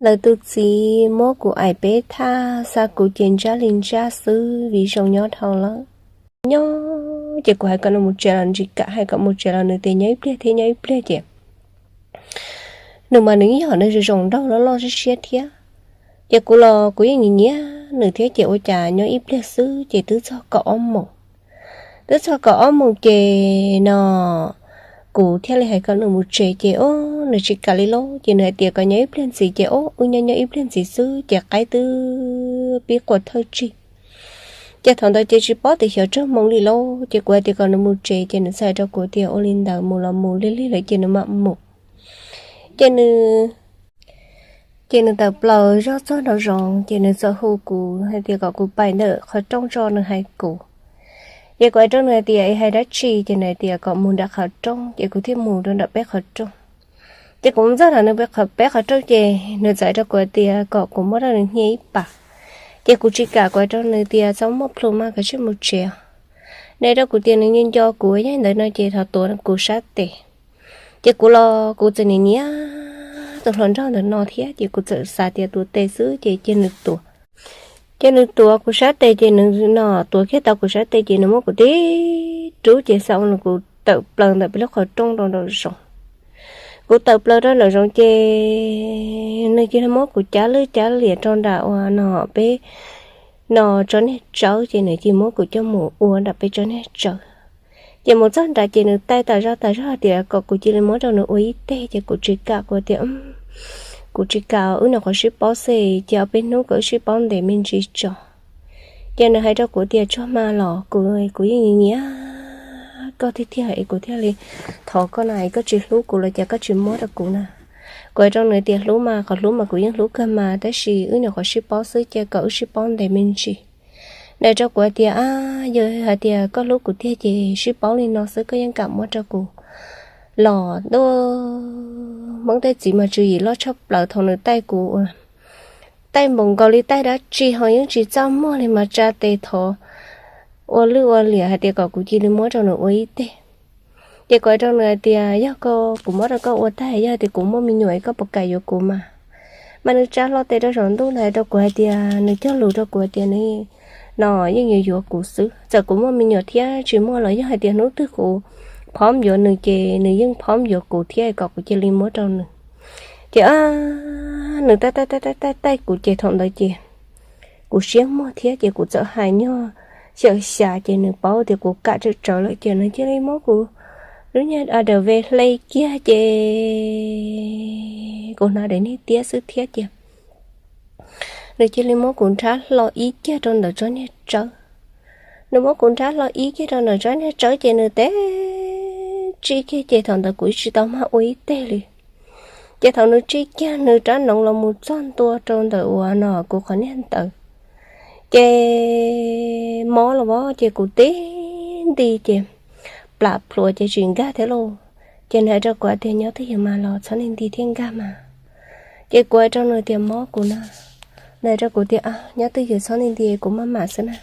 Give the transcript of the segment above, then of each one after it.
Lawv tus txiv muab kuv aim peb thaj, xa kuv ces ntsaj li ntsaj xwb vim zoo nyob dhau lawm. Nyob ces kuv hais kom nws mus tsev los nws tsis kam, hais kom mus tsev los nws tias nyob ib pliag thiab nyob ib pliag ces nws mas nws ib yam nws zoo zoo nraug loj loj siab siab thiab. Ces kuv los kuv yeej nyiam nyiam nws thiab ces ua cas nyob ib pliag xwb ces twb txog kaum ob moos. Twb txog kaum ob moos ces no kuv thiaj li hais kom nws mus tsev ces o nws tsis kam li lauj, ces nws hais tias kom nyob ib pliag ntxiv ces o wb nyob nyob ib pliag ntxiv xwb ces qaib twb pib qua thawj tsig. Ces thaum ntawd ces tsis paub tias xyov tsawg moos li lauj, ces kuv hais tias kom nws mus tsev ces nws txawm hais rau kuv tias ua li ntawd mus los mus, lig lig lawm ces nws mam mus. Ces nws ces nws tawm plaws zog txog nraum zoov ces nws txawm hu kuv hais tias kom kuv pais ntawm qhov rooj tso nws hais kuv. Ces kuv hais rau nws hais tias es hais dab tsi, ces nws hais tias kom mus nram qhov rooj, ces kuv thiaj mus rau nram peb qhov rooj. Ces kuv mus txog nram nws peb qhov rooj ces nws txawm hais rau kuv hais tias kom kuv muab rau nws hnia ib pas. Ces kuv tsis kam, kuv hais rau nws tias txhob muaj plhus mas kav tsij mus tsev. Nws hais rau kuv tias nws nco nco kuv, yog li ntawd no ces thov tuav kuv sab tes. Ces kuv los kuv txawm nim nyiam tus hluas nraug ntawm no thiab ces kuv txawm xav tias tuav tes xwb ces cia nws tuav. Ces nws tuav kuv sab tes ces nws no tuav kiag tau kuv sab tes ces nws muab kuv tib rub ces xa ua rau kuv tawm plaws ntawm peb lub qhov rooj rau nraum zoov. Kuv tawm plaws rau nraum zoov ces nws cia li muab kuv cav lwj cav liam rau nram uas no peb no tsob niag tsawb ces nws cia li muab kuv coj mus ua nram peb tsob niag tsawb. Ces mus txog nrad ces nws taij tas zog tas zog tias kom kuv cia li muab rau nws ua ib teg ces kuv tsis kam, kuv tias kuv tsis kam, wb nyuam qhuav sib paub xwb ces ob peb hnub kom wb sib paub ntev me ntsis tso. Ces nws hais rau kuv tias tsuag mas los kuv, kuv yeej nyiam nyiam koj tiag tiag es kuv thiaj li thov koj na, es koj tsis hlub kuv los cas koj tsis muab rau kuv na. Kuv hais rau nws tias hlub mas qhov hlub mas kuv yeej hlub kawg mas tab sis wb nyuam qhuav sib paub xwb ces kom wb sib paub ntev me ntsis. Nws hais rau kuv hais tias a, yog hais tias koj hlub kuv tiag ces sib paub li no xwb koj yeej kam muab rau kuv los ntuj. Hmoob tej txiv mas tswv yim loj tshaj plaws, thaum nws taij kuv ua, taij npaum nkaus li taij dab tsi ho yeej tsis txaj muag li mas tsa tes thov ua lwj ua liam hais tias kom kuv cia li muab rau nws ua ib teg. Ces kuv hais rau nws hais tias yog koj, kuv muab rau koj ua tag, yog tias kuv muaj me nyuam koj puas kam yuav kuv mas? Mas nws tsa hlo tes rau saum ntuj, nws hais rau kuv hais tias nws cog lus rau kuv hais tias nws no yeej yuav yuav kuv xwb, txawm kuv muaj me nyuam thiab tsis muaj los yog hais tias hnub twg kuv phob yuav nws ces nws yeej phob yuav kuv thiab kom kuv cia li muab rau nws. Ces nws taij taij taij taij taij kuv ces thaum ntawd ces kuv siab muag thiab ces kuv txawm hais nyuag xyaw xya ces nws paub tias kuv kam tsawv tsawv lawm ces nws cia li muab kuv lub niag a daws ve hle kiag ces kuv hnav daim niag tiab xwb thiab ces nws cia li muab kuv nrhab hlo ib kiag rau ntawm tsob niag tsawb. Nws muab kuv nrhab hlo ib kiag rau ntawm tsob niag tsawb ces nws teb tsij kiag ces thaum ntawd kuv tsis tau mag ua ib teg li. Ces thaum nws tsij kiag nws rab noov los mus txog ntua rau ntawm uas no kuv qhov niag ntawd, ces mob los vov ces kuv tib nti ces plam plhuav ces tsis nkag thiab lauj. Ces nws hais rau kuv hais tias nyob twj ywm mas los txhob nti nti thiaj nkag mas. Ces kuv hais rau nws tias mob kuv na. Nws hais rau kuv tias nyob twj ywm txhob nti nti kuv maj mam xwb na.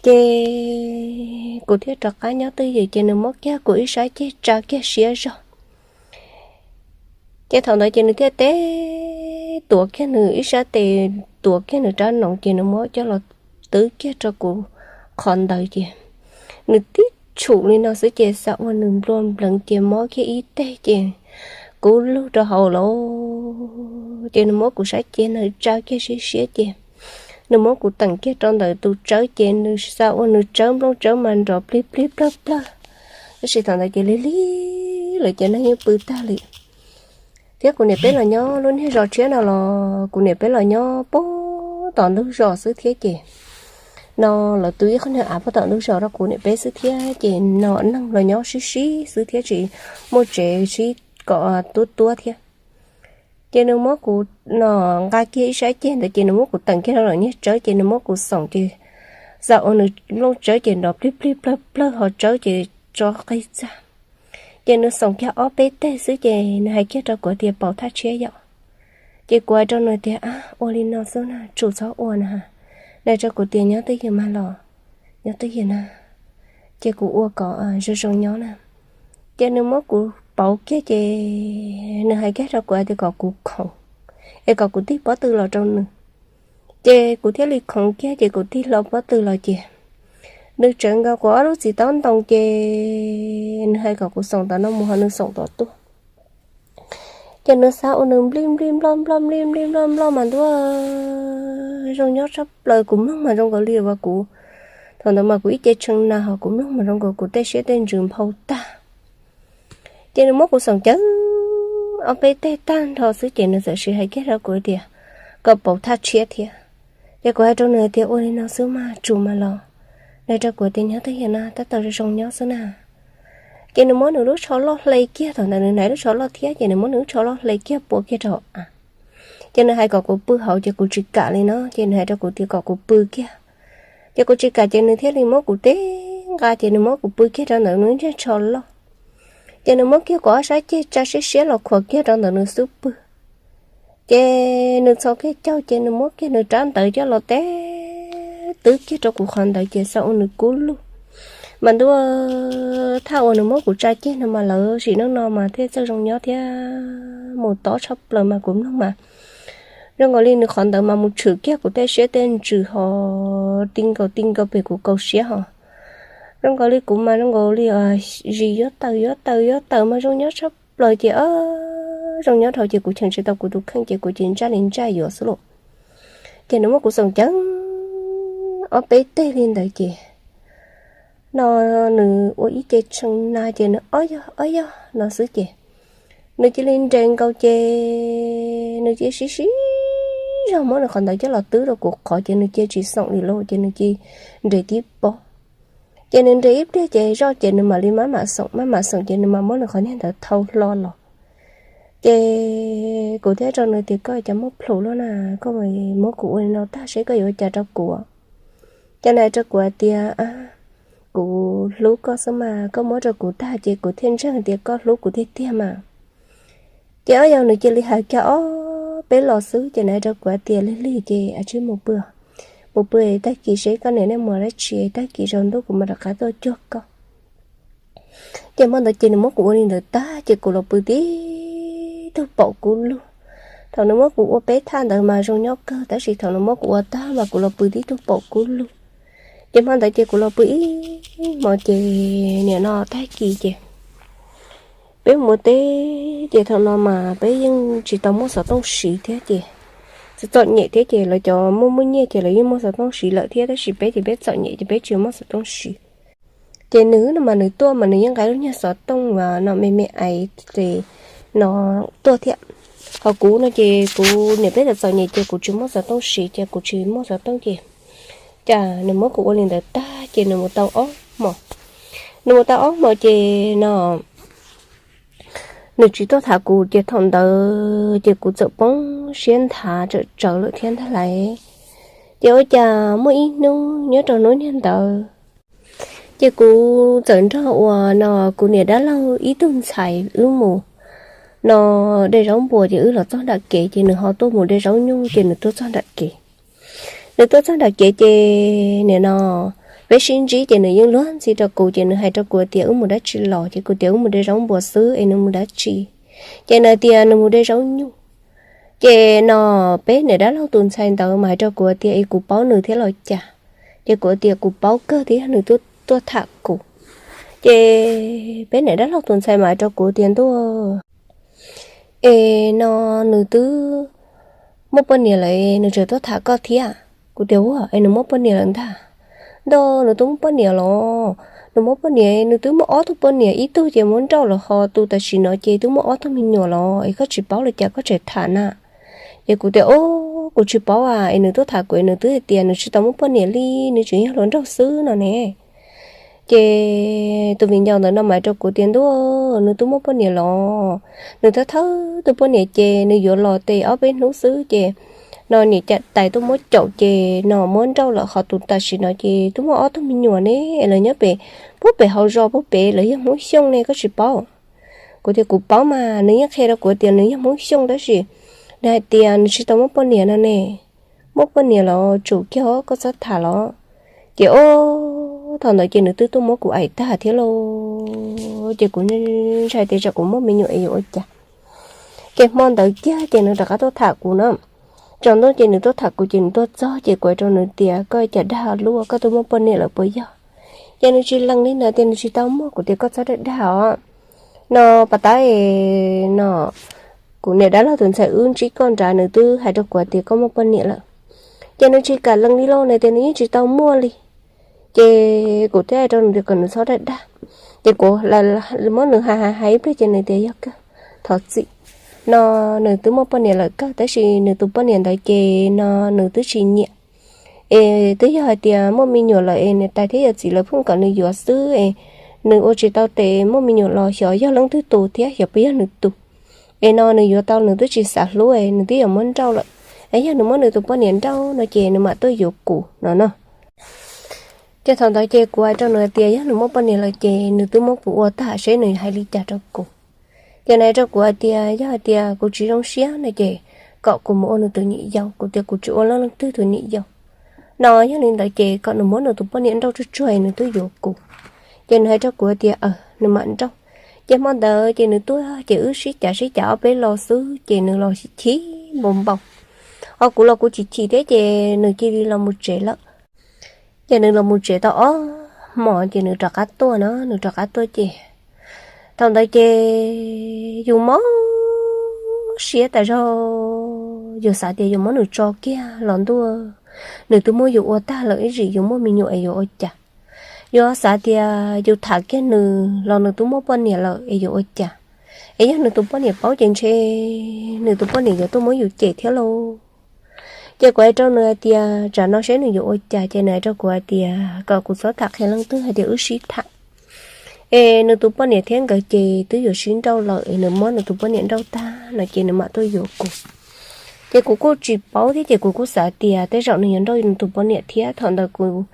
Ces kuv thiaj rov qab nyob twj ywm ces nws muab kiag kuv ib sab ceg tsa kiag siab zog. Ces thaum ntawd ces nws thiaj teb tuav kiag nws ib sab tes, tuav kiag nws rab noov ces nws muab coj los twb kiag rau kuv qhov ntawd ces nws tib tshum li no xwb ces xav ua nws nplua npleev ces mob kiag ib teg ces kub lug rau hauv lawm. Ces nws muab kuv sab ceg ntawd tsa kiag siab siab ces nws muab kuv teem kiag rau ntawm tus tsawb ces nws xav ua nws tsawb nplooj tsawb mas nrov plig plig plawg plawg. Tab sis thaum ntawd ces lig lig lawm ces neeg yeej pw tag li. Thiab kuv niam peb los nyob lub niag zos tshiab no los kuv niam peb los nyob puag tom ntug zos xwb thiab ces no lawv tu ib qho niag av puag tom ntug zos rau kuv niam peb xwb thiab ces no neeg los nyob sib sib xwb thiab tsis muaj tsev sib kom tuab tuab thiab. Ces nws muab kuv no nqa kiag ib sab ceg ntawd ces nws muab kuv teem kiag rau lawm niag tsawb ces nws muab kuv xoom ces xav ua nws nplooj tsawb ces nrov plig plig plawg plawg ho tsawb ces tso qig txag. Ces nws xoom kiag ob peb teg xwb ces nws hais kiag rau kuv tias pauv thaj tshiab yom. Ces kuv hais rau nws tias a, ua li no xwb na, tsum txhob ua na. Nws hais rau kuv tias nyob twj ywm mas los, nyob twj ywm na, ces kuv ua kom zoo zoo nyob na. Ces nws muab kuv pauv kiag ces nws hais kiag rau kuv tias kom kuv khoom, es kom kuv tig pob tw los rau nws. Ces kuv thiaj li khoov kiag ces kuv tig hlo pob tw los ces nws tseem nkaus kuv ob lub txiv taub ntoo ces nws hais kom kuv xoom tom no mus ho nws xoom tom tuaj. Ces nws xa ua nws nplij nplij nploj nploj nplij nplij nploj nploj mas ntuj, zoo nyob tshaj plaws, kuv mloog mas zoo nkaus li uas kuv, thaum ntawd mas kuv ib ce tshee na ho kuv mloog mas zoo nkaus kuv tej siab tej ntsws nphau tag. Ces nws muab kuv xoom cawv ob peb teg tag nrho xwb ces nws txawm sis hais kiag rau kuv tias kom pauv thaj tshiab thiab. Ces kuv hais rau nws tias ua li no xwb mas tsum mas los, nws rau kuv tias nyob twj ywm na, tab tom zoo zoo nyob xwb na. Ces nws muab nws lub tsho loj hle kiag, thaum ntawd nws hnav lub tsho loj thiab ces nws muab nws lub tsho loj hle kiag pua kiag rau hauv av. Ces nws hais kom kuv pw hauv ces kuv tsis kam li no ces nws hais rau kuv tias kom kuv pw kiag. Ces kuv tsis kam ces nws thiaj li muab kuv teb nqa ces nws muab kuv pw kiag rau ntawm nws ib ntsag tsho loj. Ces nws muab kiag kuv ob sab ceg tsa siab siab los khuam kiag rau ntawm nws xub pwg. Ces nws txhos kiag caug ces nws muab kiag nws rab ntawd coj los teb twb kiag rau kuv qhov ntawd ces xa ua nws kub lug. Mas ntuj, thaj uas nws muab kuv tsa ceg no mas lawv sim neej no mas thiaj txawj zoo nyob thiab mus tob tshaj plaws mas kuv mloog mas zoo nkaus li nws qhov ntawd mas mus tshwm kiag kuv tej siab tej ntsws ho ti nkaus ti nkaus pem kuv kaus siab ho. Zoo nkaus li kuv mas zoo nkaus li zis yuav tawm yuav tawm yuav tawm mas zoo nyob tshaj plaws ces zoo nyob dhau ces kuv cheem tsis tau kuv tus kheej ces kuv ces ntsaj li ntsaj yuav xwb lauj. Ces nws muab kuv xoom ceev ob peb teg li ntawd ces no nws ua ib ce tshee na ces nws ob yog ob yog no xwb ces nws cia li nres nkaus ces nws cia sib sib zog muab nws qhov ntawd coj los twb rau kuv qhov ces nws cia tsis xoom li lauj ces nws cia nres tib pob. Ces nws nres ib pliag ces zoj ces nws mam li maj mam xoom maj mam xoom ces nws mam muab nws qhov niag ntawd thau hlo los. Ces kuv thiaj rau nws tias koj cas muaj plhus luaj na, koj muab kuv ua li no tag seb koj yuav ua cas rau kuv. Ces nws hais rau kuv hais tias kuv hlub koj xwb mas koj muab rau kuv tag ces kuv thiaj ntseeg tias koj hlub kuv tiag tiag mas. Ces ob yog nws cia li hais kiag ob peb los xwb ces nws hais rau kuv hais tias lig lig ces a tsib mus pw, mus pw tag kis seb koj niam nej mus dab tsi tag kis tsaus ntuj kuv mam rov qab tuaj cuag koj. Ces hmo ntawd ces nws muab kuv ua li ntawd tag ces kuv los pw tib tug paum kub lug. Thaum nws muab kuv ua peb thaj ntawd mas zoo nyob kawg tab sis thaum nws muab kuv ua tag mas kuv los pw tib tug paum kub lug. Ces hmo ntawd ces kuv los pw ib hmo ces nim no tag kis ces peb mus teb ces thaum no mas peb yeej tsis tau muaj xov tooj siv thiab ces txom txom nyem thiab ces lawv cov muaj muaj nyiaj ces lawv yeej muaj xov tooj siv lawm thiab tab sis peb ces peb txom nyem ces peb tsis muaj xov tooj siv. Ces nws no mas nws tuaj mas nws yeej nqa lub niag xov tooj uas no me me ais ces no tuaj thiab. Ho kuv no ces kuv niam peb txom txom nyem ces kuv tsis muaj xov tooj siv ces kuv tsis muaj xov tooj ces cas nws muab kuv ua li ntawd tag ces nws mus tau ob hmos. Nws mus tau ob hmos ces no nws tsis tuaj tham kuv ces thaum ntawd ces kuv txawm poob siab nthav tsawm tsawv lawm thiab ntag lauj. Ces ua cas muaj ib hnub nyob rau hnub niag ntawd ces kuv txawm nrog uas no kuv niam dab laug ib tug ntxhais wb mus no de zaub npua ces wb los txog nram kev ces nws ho tuaj mus de zaub nyuj ces nws tuaj txog nram kev. Nws tuaj txog nram kev ces nim no peb sib ntsib ces nws yeej luag ntxhi rau kuv ces nws hais rau kuv tias wb mus dab tsi los ces kuv tias wb mus de zaub npua xwb es nws mus dab tsi. Ces nws tias nws mus de zaub nyuj. Ces no peb niam dab laug tus ntxhais ntawd mas hais rau kuv tias es kuv paub nws thiab los cas. Ces kuv tias kuv paub kawg thiab yog nws tuaj tham kuv. Ces peb niam dab laug tus ntxhais mas hais rau kuv tias ntuj, es no nws twb muaj poj niam lawm nws tseem tuaj tham koj thiab. Kuv tias ua es nws muaj poj niam lawm ntag. Ntuj, nws twb muaj poj niam los? Nws muaj poj niam, nws twb muaj ob tug poj niam ib tug ces muab nrauj los ho tus tam sim no ces twb muaj ob tug me nyuam los es koj tsis paub los cas koj tseem tham na. Ces kuv tias o, kuv tsis paub a es nws tuaj tham kuv es nws twb hais tias nws tsis tau muaj poj niam li, nws tseem yog hluas nraug xwb no ne. Ces tus viv ncaus ntawd no mas hais rau kuv tias ntuj, nws twb muaj poj niam los, nws thawj thawj tus poj niam ces nws yuav los tes ob peb hnub xwb ces no niam cam tais tuaj muab caum ces no muab nrauj lawm ho tus tam sim no ces twb muaj ob tug me nyuam ne, lawv nyob pem, puag pem hauv zos puag pem, lawv yog Hmoob Xyooj ne koj tsis paub. Kuv tias kuv paub mas, nws yeej qhia rau kuv tias nws yog Hmoob Xyooj tab sis nws hais tias nws tsis tau muaj poj niam no ne. Muaj poj niam los tsum kiag koj txhob tham los. Ces o, thaum ntawd ces nws twb tuaj muab kuv aim tag thiab lauj. Ces kuv ntshai tias tsam kuv muaj me nyuam es yuav ua cas. Ces hmo ntawd kiag ces nws rov qab tuaj tham kuv na. Tsaus ntuj ces nws tuaj tham kuv ces nws tuaj txog ces kuv hais rau nws tias, koj cas dag luaj, koj twb muaj poj niam lawm puas yog? Ces nws tsis lees li ntawd tias nws tsis tau muaj. Kuv tias koj txhob dag dag os, no pas tab es no kuv niam dab laug tus ntxhais wb ntsib koj nrad nws twb hais rau kuv tias koj muaj poj niam lawm. Ces nws tsis kam lees li lauj, nws tias nws yeej tsis tau muaj li. Ces kuv thiaj hais rau nws tias kom nws txhob dag dag. Ces kuv muab nws hais hais hais ib pliag ces nws tias yog kawg, thov txim, no nws twb muaj poj niam lawm kawg tab sis nws tus poj niam ntawd ces no nws twb tsis nyiam. Es twb yog hais tias muaj me nyuam lawm es niam tais thiab yawm txiv lawv pheej kom nws yuav xwb es nws ua tsis tau tes muaj me nyuam los xyov yog leej twg tus thiab xyov puas yog nws tus. Es no nws yuav tau nws twb tsis xav hlub es nws twb yuav muab nrauj lawm. Es yog nws muab nws tus poj niam nrauj no ces nws mam tuaj yuav kuv no no. Ces thaum ntawd ces kuv hais rau nws hais tias yog nws muaj poj niam lawm ces nws twb muab kuv ua tag seb nws hais li cas rau kuv. Ces nws hais rau kuv hais tias yog hais tias kuv tsis zoo siab no ces kom kuv mus ua nws tus niam yau. Kuv tias kuv tsis ua leej leej twg tus niam yau. No yog li ntawd ces kom nws muab nws tus poj niam nrauj tsuag tsuag es nws twb yuav kuv. Ces nws hais rau kuv hais tias aw, nws mam nrauj. Ces hmo ntawd ces nws tuaj ces wb sib cav sib cav ob peb lo xwb ces nws los chim npau npau. Ho kuv los kuv chim chim thiab ces nws cia li los mus tsev lawm. Ces nws los mus tsev tau ob hmos ces nws rov qab tuaj no, nws rov qab tuaj ces thaum ntawd ces yus mob siab tas zog, yus xav tias yus muab nws tso kiag los ntuj, nws twb muab yus ua tag lawm ib zim yus muaj me nyuam es yuav ua cas. Yus xav tias yus tham kiag nws los nws twb muaj poj niam lawm es yuav ua cas. Es yog nws tus poj niam paub ces ntshe nws tus poj niam yuav tuaj muab yus cem thiab lauj. Ces kuv hais rau nws hais tias tsam no seb nws yuav ua cas ces nws hais rau kuv hais tias kom kuv txhob tham qhia leej twg hais tias wb sib tham. Es nws tus poj niam thiab nkawd ces twb yuav sib nrauj lawm es nws muab nws tus poj niam nrauj tag no ces nws mam tuaj yuav kuv. Ces kuv kuj tsis paub thiab ces kuv kuj xav tias tej zaum nws yuav nrauj nws tus poj niam thiab. Thaum ntawd kuv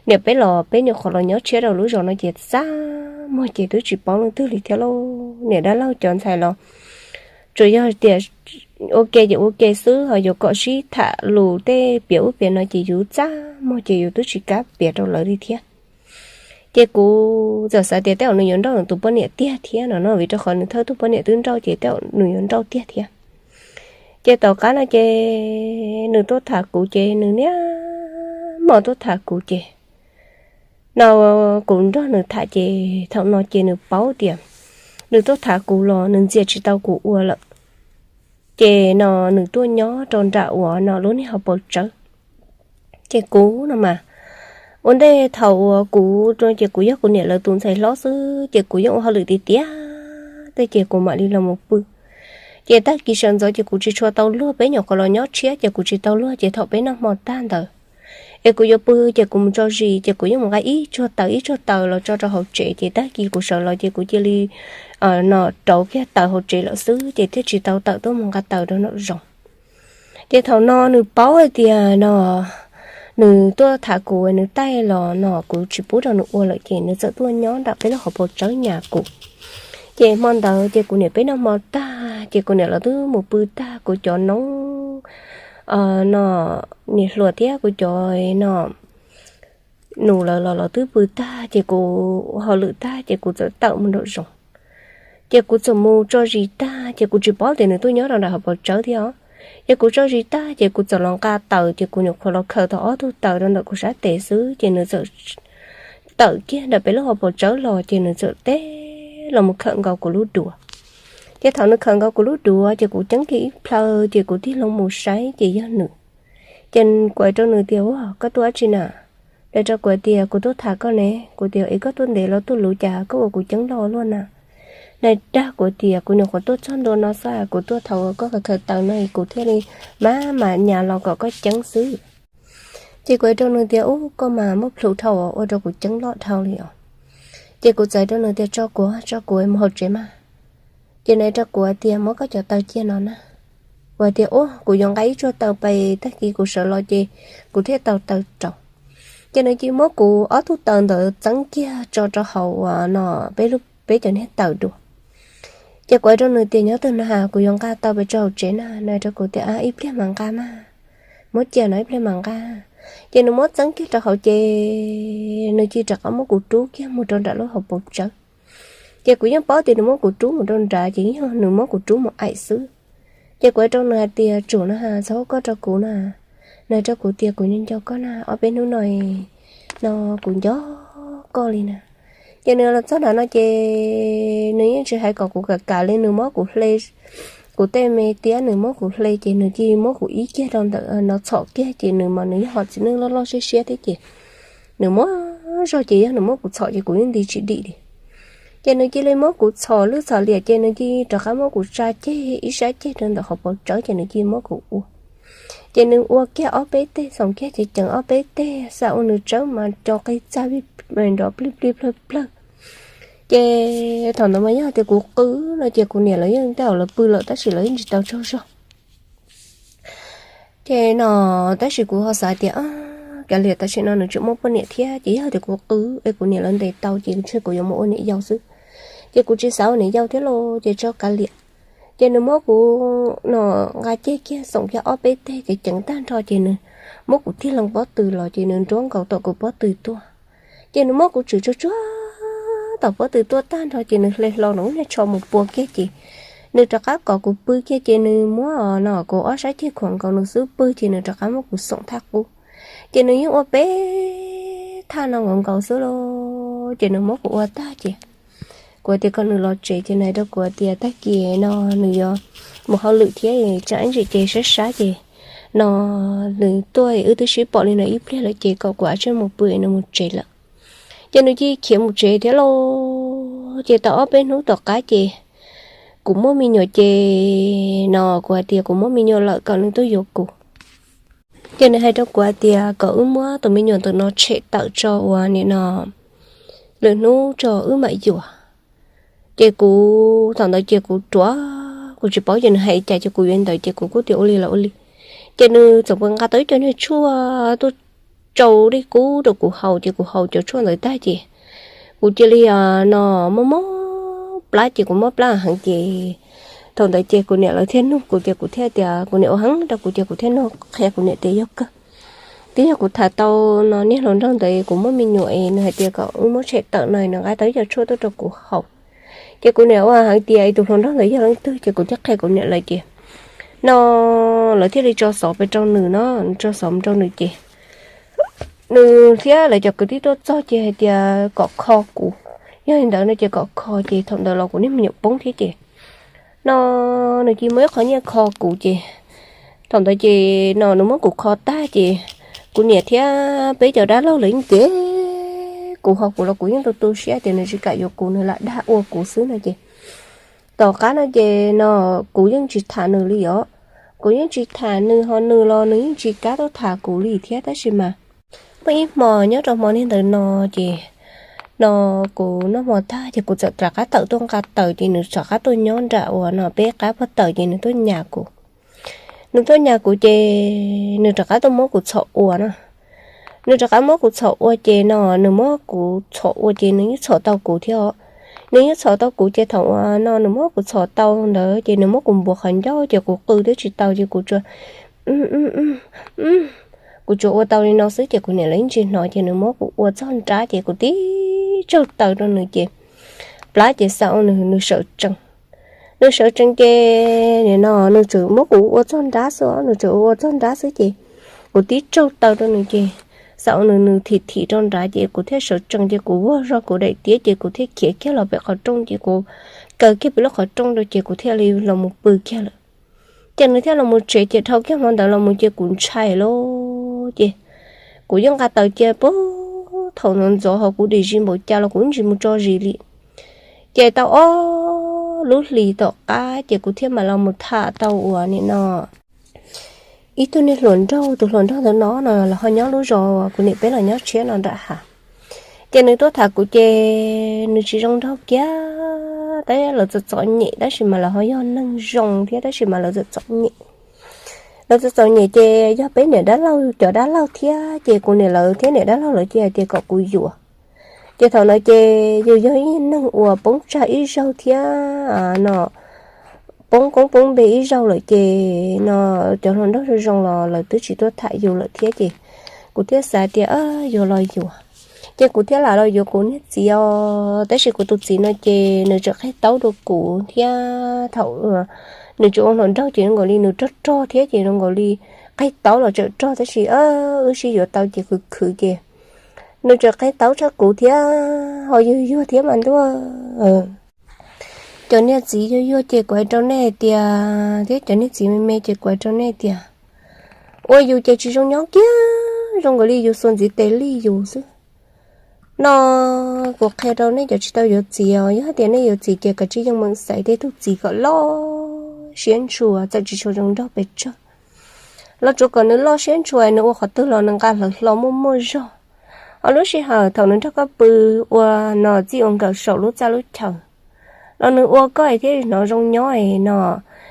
niam peb los peb nyuam qhuav los nyob tshiab rau lub zos no ces txaj muag ces twb tsis paub leej twg li thiab lauj. Niam dab laug cov ntxhais los tsuas yog tias ua ke ces ua ke xwb, ho yuav kom sib tham lus tej piav ub piav no ces yus txaj muag ces yus twb tsis kam piav rau lawv li thiab. Ces kuv txawm xav tias tej zaum nws yuav nrauj nws tus poj niam tiag thiab no no, vim rau qhov nws thawj tug poj niam twb nrauj ces tej zaum nws yuav nrauj tiag thiab. Ces tom qab no ces nws tuaj tham kuv ces nws niaj hmo tuaj tham kuv ces no kuv nrog nws tham ces thaum no ces nws paub tias nws tuaj tham kuv los nws ntxias tsis tau kuv ua lawm. Ces no nws tuaj nyob rau nram uas no lub niag hauv paus tsawb. Ces kuv no mas ua ntej thaum uas kuv ces kuv yog kuv niam lawv tus ntxhais hlob xwb ces kuv yeej ua hauj lwm tiag tiag tej ces kuv mam li los mus pw. Ces tag kis sawv ntxov ces kuv tsis tshua tau luag, peb nyuam qhuav los nyob tshiab ces kuv tsis tau luag ces thaum peb noj hmo tag ntawd es kuv yuav pw ces kuv mus tso zis ces kuv yeej mus nqa ib tsuag taws ib tsuag taws los tso rau hauv tsev ces tag kis kuv sawv los ces kuv cia li no rauv kiag taws hauv tsev lawm xwb ces thiaj tsis tau tawm tuaj mus nqa taws rau nraum zoov. Ces thaum no nws paub hais tias no nws tuaj tham kuv nws taij los no kuv tsis pub rau nws ua lawm ces nws txawm tuaj nyob nram peb lub hauv paus tsawb nyas kuv. Ces hmo ntawd ces kuv niam peb noj hmo tag ces kuv niam lawv twb mus pw tag, kuv cov noob no niam hluas thiab kuv cov no nus lawv los lawv twb pw tag ces kuv ua hauj lwm tag ces kuv txawm tawm mus nraum zoov. Ces kuv txawm mus tso zis tag ces kuv tsis paub tias nws tuaj nyob rau nram hauv paus tsawb thiab os. Ces kuv tso zis tag ces kuv txawm los nqa taws ces kuv nyuam qhuav los khaws tau ob tug taws rau ntawm kuv sab tes xwb ces nws txawm tawm kiag nram peb lub hauv paus tsawb los ces nws txawm teb los mus khawm nkaus kuv lub duav. Ces thaum nws khawm nkaus kuv lub duav ces kuv ceeb kiag ib plhaw ces kuv tig hlo mus saib ces yog nws. Ces kuv hais rau nws tias ua koj tuaj dab tsi na? Nws hais rau kuv tias kuv tuaj tham koj ne. Kuv tias es koj tuaj ntev los tuaj luv cas koj ua kuv ceeb loj luaj na? Nws dag kuv tias kuv nyuam qhuav tuaj txog ntua no xwb, kuv tuaj thaum uas koj khaws khaws taws no es kuv thiaj li maj mam nyas los kom koj ceeb xwb. Ces kuv hais rau nws tias ub koj mas muab plhus dhau ua rau kuv ceeb loj dhau li os. Ces kuv txais rau nws tias tso kuv, tso kuv mus hauv tsev mas. Ces nws hais rau kuv tias muab koj cov taws cia no na. Kuv tias ub kuv yuav nqa ib tsuag taws pais tag kis kuv sawv los ces kuv thiaj tau taws rau. Ces nws cia muab kuv ob tug taws ntawd txeeb kiag tso rau hauv uas no peb lub peb cov niag taws dua. Ces kuv hais rau nws tias nyob twg no has kuv yuav nqa taws pais tso hauv tsev na. Nws hais rau kuv tias ib pliag mas nqa mas, muab cia no ib pliag mas nqa. Ces nws muab txeeb kiag rau hauv ces nws cia rov qab muab kuv rub kiag mus rau nram lub hauv paus tsawb. Ces kuv yeej paub tias nws muab kuv rub mus rau nrad ces yog nws muab kuv rub mus aim xwb. Ces kuv hais rau nws hais tias, Tsum no has, txhob hu koj rau kuv na. Nws hais rau kuv tias, Kuv nco nco koj na, ob peb hnub no no kuv nco koj li na. Ces nws los txog nram no ces nws yeej tsis hais kom kuv kam kam li, nws muab kuv hle, kuv tej me tiab nws muab kuv hle ces nws cia li muab kuv ib kiag rau ntawm no txhom kiag ces nws mas nws yog hom txiv neej loj loj siab siab thiab ces nws muab zog ces yog nws muab kuv txhom ces kuv yeej nti tsis dim li. Ces nws cia li muab kuv txhom lwj txhom liam ces nws cia li rov qab muab kuv tsa ceg ib sab ceg rau ntawm qhov pauv tsawb ces nws cia li muab kuv ua. Ces nws ua kiag ob peb teg, xoom kiag ceev ceev ob peb teg, xa ua nws tsawb mas co qig txaj nrov plig plig plawg plawg. Ces thaum ntawd mas yog tias kuv qw no ces kuv niam lawv yeej tej zaum lawv pw lawm tab sis lawv yeej tsis tau tsaug zog. Ces no tab sis kuv ho xav tias, Kav liam, tam sim no nws tseem muaj poj niam thiab ces yog tias kuv qw es kuv niam lawv ntes tau ces ntshe kuv yuav mus ua niam yau xwb. Ces kuv tsis xav ua niam yau thiab los ces tso kav liam. Ces nws muab kuv no nqa ceg kiag xoom kiag ob peb teg ceev ceev tag nrho ces nws muab kuv tig loo pob tw los ces nws nruab nkaus tom kuv pob tw tuaj. Ces nws muab kuv tshwm tsuag tsuag tom pob tw tuaj tag nrho ces nws hle hlo nws lub niag tsho mus pua kiag ces nws rov qab kom kuv pw kiag ces nws muab no kuv ob sab ceg khuam nkaus nws xub pwg ces nws rov qab muab kuv xoom thaj qub. Ces nws yeej ua peb thaj no nkaus nkaus xwb los ces nws muab kuv ua tag ces kuv tias kom nws los tsev ces nws hais rau kuv tias tag kis no nws yuav mus hauj lwm thiab tsam ib ntsis ces sab sab ces no nws tuaj wb twb sib pom li no ib pliag lawm ces kom kuv tsij mus pw nws mus tsev lawm. Ces nws cia li khiav mus tsev thiab lauj. Ces tau ob peb hnub tom qab ces kuv muaj me nyuam ces no kuv hais tias kuv muaj me nyuam lawm kom nws tuaj yuav kuv. Ces nws hais rau kuv hais tias kom wb muab tus me nyuam ntawm no tshem tawm tso uas nim no lwm hnub tso wb mam yuav. Ces kuv thaum ntawd ces kuv ruam, kuv tsis paub ces nws hais cas ces kuv yuav ntawd ces kuv kuj tias ua li los ua li. Ces nws txawm nqa tau ib co niag tshuaj tuaj tsau dej kub rau kuv haus ces kuv haus cov tshuaj ntawd tag ces kuv cia li no mob mob plab ces kuv mob plab heev ces thaum ntawd ces kuv niam lawv thiaj nug kuv ces kuv thiaj tias kuv niam ua heev rau kuv ces kuv thiaj nug qhia kuv niam tias yog kawg. Twb yog kuv tham tau no niag hluas nraug ntawd kuv muaj me nyuam es nws hais tias kom wb muab tshem tawm no nws nqa tau ib co tshuaj tuaj rau kuv haus. Ces kuv niam ua heev tias tus hluas nraug ntawd yog leej twg ces kuv thiaj qhia kuv niam lawv ces no lawv thiaj li tso xov pes rau nws no, tso xov rau nws ces nws thiab lawv cov kwv tij tuaj txog ces hais tias kom kho kuv, yog li ntawd no ces kom kho ces thaum ntawd los kuv niag me nyuam poob thiab ces no nws cia muab ib qho nyiaj kho kuv ces thaum ntawd ces no nws muab kuv kho tag ces kuv niam thiab peb cov dab laug lawv yeej ces kuv ho kuv los kuv yeej tu tu siab tias nws tsis kam yuav kuv, nws lam dag ua kuv xwb no ces tom qab no ces no kuv yeej tsis tham nws li os. Kuv yeej tsis tham nws ho nws los nws yeej tsis kam tuaj tham kuv li thiab tab sis mas muaj ib hmo nyob rau hmo niag ntawd no ces no kuv noj hmo tag ces kuv txawm rov qab tawm tuaj nqa taws ces nws rov qab tuaj nyob nram uas no peb qab pob taws ces nws tuaj nyas kuv. Nws tuaj nyas kuv ces nws rov qab tuaj muab kuv txhom ua no. Nws rov qab muab kuv txhom ua ces no nws muab kuv txhom ua ces nws yeej txhom tau kuv thiab os. Nws yeej txhom tau kuv ces thaum uas no nws muab kuv txhom tau ntawd ces nws muab kuv npuav qhov ncauj ces kuv qw twb tsis tau ces kuv tsuas kuv tsuas ua tau li no xwb ces kuv niam lawv yeej tsis hnov ces nws muab kuv ua txog nrab ces kuv tib tsaug taws rau nws ces plab ces xa ua nws, nws sawv tsees. Nws sawv tsees ces nim no nws tseem muab kuv ua txog nrab xwb, nws tseem ua txog nrab xwb ces kuv tib tsaug taws rau nws ces xa ua nws, nws thim thim rau nrad ces kuv thiaj sawv tsees ces kuv vuag zog kuv daim tiab ces kuv thiaj khiav kiag los pem qhov rooj ces kuv kaw kiag pem lub qhov rooj rau ces kuv thiaj li los mus pw kiag lawm. Ces nws thiaj los mus tsev ces dhau kiag hmo ntawd los mus ces kuv ntshai lawm ces kuv yeej nqa taws cia pag thaum ntxov ntxov ho kuv dim zis npaum cas los kuv yeej tsis mus tso zis li. Ces tau ob lub hlis tom qab ces kuv thiaj mam los mus tham tau uas nim no ib tug niag hluas nraug, tus hluas nraug ntawd no no los ho nyob lub zos kuv niam peb los nyob tshiab no nram hav. Ces nws tuaj tham kuv ces nws tsis zoo nraug kiag, tab lawv txom txom nyem tab sis mas lawv ho yog neeg zoo thiab tab sis mas lawv txom txom nyem. Lawv txom txom nyem ces yog peb niam dab laug cov dab laug thiab ces kuv niam lawv thiab niam dab laug lawv cia hais tias kom kuv yuav. Ces thaum no ces yus yog ib neeg uas poob tsag ib zaug thiab no poob koob poob npe ib zaug lawm ces no cov hluas nraug zoo zoo los lawv twb tsis tuaj tham yus lawm thiab ces kuv thiaj xav tias yuav los yuav. Ces kuv thiaj lam los yuav kuv niag txiv os, tab sis kuv tus txiv no ces nws tseem qhib taub rau kuv thiab thaum Nws tseem ua hluas nraug ces zoo nkaus li nws rog rog thiab ces zoo nkaus li qe taub los tseem rog tab sis wb sib yuav tau ces khwv khwv ces nws tseem qe taub tshaj kuv thiab ho yuag yuag thiab mas ntuj. Cov niag txiv yuag yuag ces kuv hais rau nej hais tias, thiab cov niag txiv me me ces kuv hais rau nej hais tias, ua yus ces tsis zoo nyob kiag, zoo nkaus li yus xuas ntxiv tes lij yus xwb. No kuv qhia rau nej cov tsis tau yuav txiv os, yog hais tias nej yuav txiv ces kav tsij yeej meem xaiv tej tug txiv kom loj siab ntshua, txawm tsis tshua zoo nraug pes tsawg los tsuav kom nws loj siab ntshua, nws ua qhov twg los nws nqa hlawv hlo muaj muaj zog. Ho lub sij hawm thaum nws nrog koj pw ua no txij ua nkawm saum lub txaj lub chaw los nws ua koj thiaj li hnov zoo nyob no,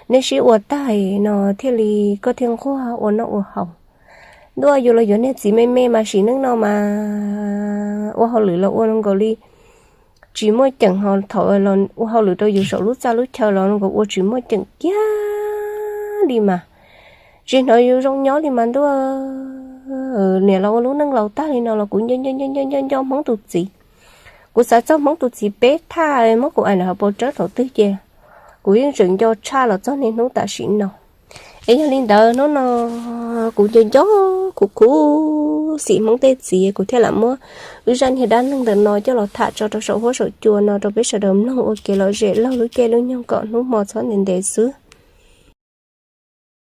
nej sib ua tag no thiaj li koj thiaj nquag ua noj ua haus. Ntuj, yus los yuav niag txiv me me mas sim neej no mas ua hauj lwm los ua nkaus li tsis muaj ceem, ho thaum ua hauj lwm rau yus saum lub txaj lub chaw los nkaus ua tsis muaj ceem kiag li mas tsis hnov yus zoo nyob li mas ntuj. Niam los ua lub neej laus tag li no los kuv nco nco nco nco nco Hmoob tus txiv. Kuv xav txog Hmoob tus txiv peb thaj muab kuv aim ntawm hauv paus tsawb thaum twg ces kuv yeej tseem nco tshaj los txog niaj hnub tam sim no. Es yog li ntawd hnub no kuv nco nco kuv khuv xim Hmoob tej txiv, kuv thiaj lam muab wb zaj niag dab neeg ntawm no coj los tham tso rau saum huab saum cua no rau peb sawv daws mloog ua kev lom zem laug lub caij lub nyoog kom hnub hmo txhob ntev ntev xwb.